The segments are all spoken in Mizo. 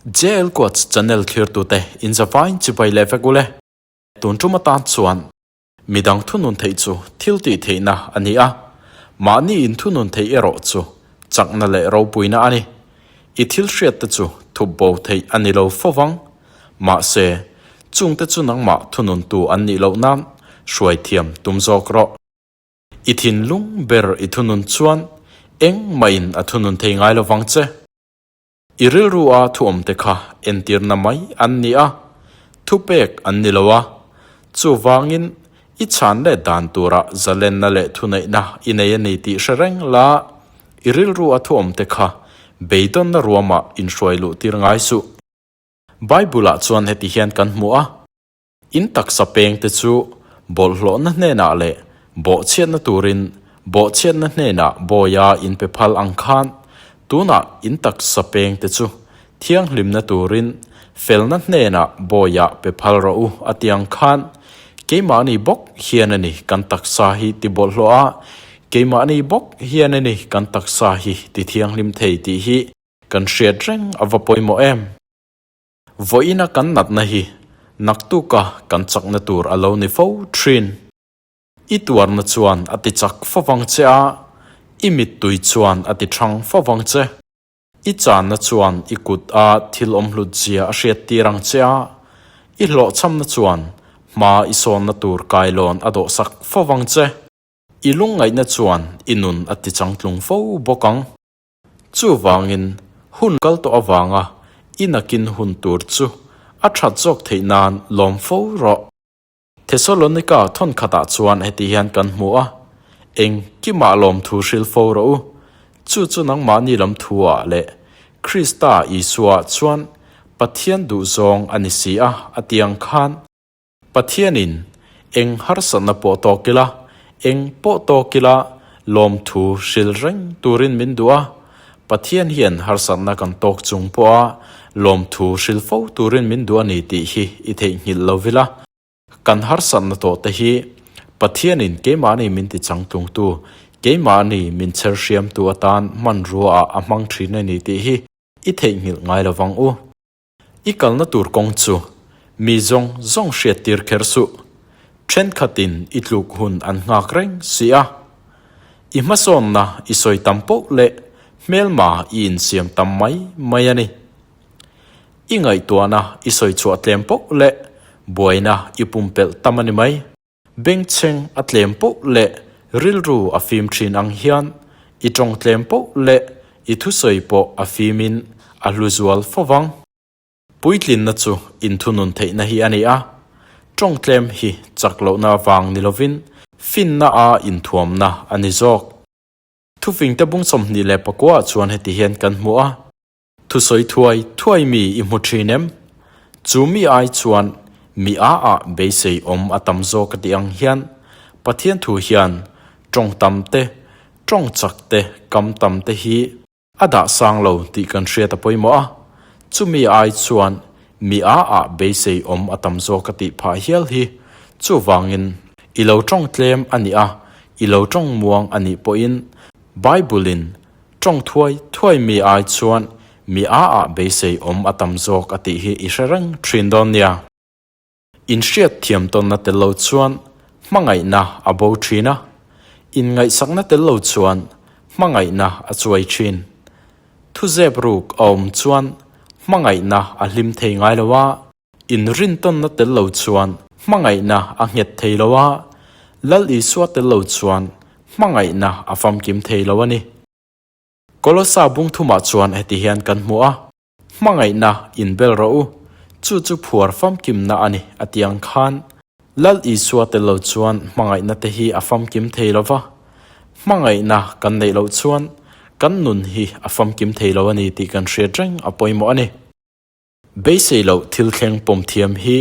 JL Quotes channel thlirtute in zavain chibai leh vek ule. Tun tum atan chuan midang thunun theih chu thil tih theihna a ni a, mahni in thunun theih erawh chu chakna leh ropuina a ni. I thil hriatte chu thup bo theih a ni lo fo vang. Mahse, chungte chu nangmah thununtu an nih loh nan hruai thiam tum zawk rawh. I thinlung ber i thunun chuan engmahin a thunun thei ngai lo vang che. I rilrua thuawmte kha entirna mai an ni a, thupek an ni lo a. Chuvangin, i chhan leh dan turah zalenna leh thuneihna i nei a ni tih hre reng la, i rilrua thuawmte kha beidawnna ruamah inhruai luh tir ngai suh. Bible-ah chuan heti hian kan hmu a. In taksa pengte chu bawlhhlawhna hnenah leh bawhchhiatna turin bawhchhiatna hnenah bawia in pe phal ang khan tunah in taksa pengte chu thianghlimna turin felna hnenah bawia pe phal rawh u a ti ang khan keimahni bawk hian a ni kan taksa hi ti bawlhhlawh a, keimahni bawk hian a ni kan taksa hi ti thianghlim thei tih hi kan hriat reng a va pawimawh em. Vawiina kan natna hi naktuka kan chakna tur a lo ni fo thin. I tuarna chuan a ti chak fo vang che a, i mittui chuan a ti thang fo vang che. I channa chuan i kut a thil awm hlut zia a hriat tir ang che a, i hlawhchhamna chuan hma i sawnna tur kailawn a dawhsak fo vang che. I lungngaihna chuan i nun a ti changtlung fo bawk ang. Chuvangin, hun kal tawh avanga i nakin hun tur chu a that zawk theih nan lawm fo rawh. Thesalonika thawnkhatah chuan heti hian kan hmu a, Engkimah lawmthu hril fo rawh u, chu chu nangmahni lam thuah leh Krista Isua chuan Pathian duhzawng a ni si a, a ti ang khan. Pathianin eng harsatna pawh tawk ila, eng pawh tawk ila lawmthu hril reng turin min duh a. Pathian hian harsatna kan tawk chung pawha lawmthu hril fo turin min duh a ni tih hi i theihnghilh lo vila. Kan harsatna tawh te hi Pathianin keimahni min ti changtlungtu, keimahni min chher hriamtu atan hmanrua ah a hmang thin a ni tih hi i theihnghilh ngai lo vang u. I kalna tur kawng chu mi zawng zawng hriattir kher suh. Thenkhatin i tluk hun an nghak reng si a. I hmasawnna i sawi tam poh leh hmelma i insiam tam mai mai a ni. I ngaihtuahna i sawi chhuah tlem poh leh buaina i pumpelh tam a ni mai. Bengchheng a tlem poh leh rilru a fim thin ang hian i tawng tlem poh leh i thusawi pawh a fimin a hlu zual fo vang. Puitlinna chu inthunun theihna hi a ni a, tawng tlem hi chak lohna avang ni lovin finna a inthuamna a ni zawk. Thufingte bung 29 ah chuan heti hian kan hmu a. Thusawi thuai thuai mi i hmu thin em? Chu mi ai chuan mi a ah beisei awm a tam zawk a tih ang hian Pathian thu hian tawng tam te, tawng chak te, kam tam te hi a dah sang lo tih kan hriat a pawimawh a. Chumi ai chuan mi a ah beisei awm a tam zawk a tih phah hial hi. Chuvangin i lo tawng tlem a nih a, i lo tawng muang a nih pawhin Bible-in Tawng thuai thuai mi ai chuan mi a ah beisei awm a tam zawk a tih hi i hre reng thin dawn nia. In hriat thiam tawnna tel lo chuan hmangaihna a bo thin a, in ngaihsakna tel lo chuan hmangaihna a chuai thin. Thuzep ruk a awm chuan hmangaihna a hlim thei ngai lo a, in rintawnna tel lo chuan hmangaihna a nghet thei lo a, Lal Isua tel lo chuan hmangaihna a famkim thei lo a ni. Kolosa bung thumah chuan heti hian kan hmu a, Hmangaihna inbel rawh u, chu chu phuar famkimna a ni a ti ang khan. Lal Isua tel lo chuan hmangaihna te hi a famkim thei lo va, hmangaihna kan neih loh chuan kan nun hi a famkim thei lo a ni tih kan hriat reng a pawimawh a ni. Beisei loh thil thleng pawm thiam hi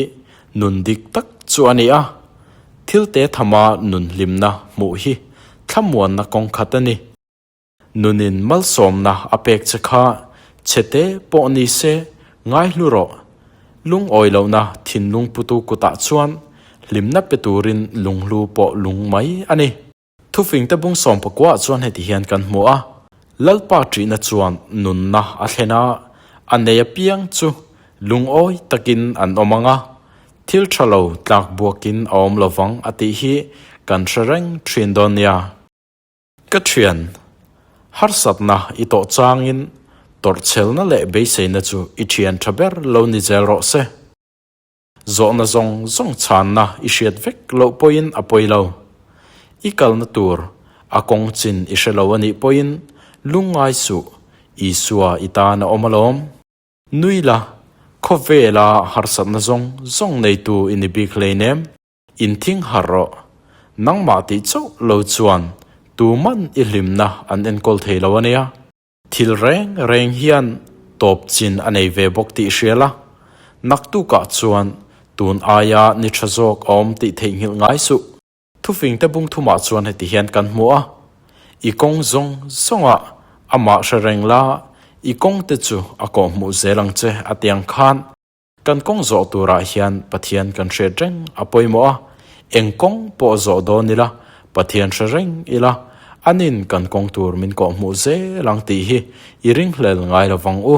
nun dik tak chu a ni a, thil te thama nun hlimna hmuh hi thlamuanna kawng khat a ni. Nunin malsawmna a pek che kha chhe te pawh ni se ngai hlu rawh. Lungawi lohna thinlung putu kutah chuan hlimna pe turin lunghlu pawh lung mai a ni. Thufingte bung 19 chuan heti hian kan hmu a, Lalpa ṭihna chuan nunna a thlen a, A nei apiang chu lungawi takin an awm ang a, thil tha lo tlak buakin a awm lovang a tih hi kan hre reng thin dawn nia. Ka thian, harsatna i tawh changin tawrhchhelna leh beiseina chu i thian tha ber lo ni zel rawh se. Zawhna zawng zawng chhanna i hriat vek loh pawhin a pawi lo. I kalna tur a kawng chin i hre lo a nih pawhin lungngai suh, Isua i tan a awm alawm. Nui la, khawvela harsatna zawng zawng neitu i ni bik hleinem, inthing harh rawh. Nangmah tih chauh lo chuan tuman i hlimna an enkawl thei lo a nia. Thil reng reng hian tawp chin a nei ve bawk tih hria la, naktukah chuan tun aia ni tha zawk a awm tih theihnghilh ngai suh. Thufingte bung thumah chuan heti hian kan hmu a, I kawng zawng zawngah amah hre reng la, i kawngte chu a kawhhmuh zel ang che a ti ang khan. Kan kawng zawh turah hian Pathian kan hriat reng a pawimawh a, eng kawng pawh zawh dawn ila, Pathian hre reng ila, anin kan kawng tur min kawhhmuh zel ang tih hi i ringhlel ngai lovang u.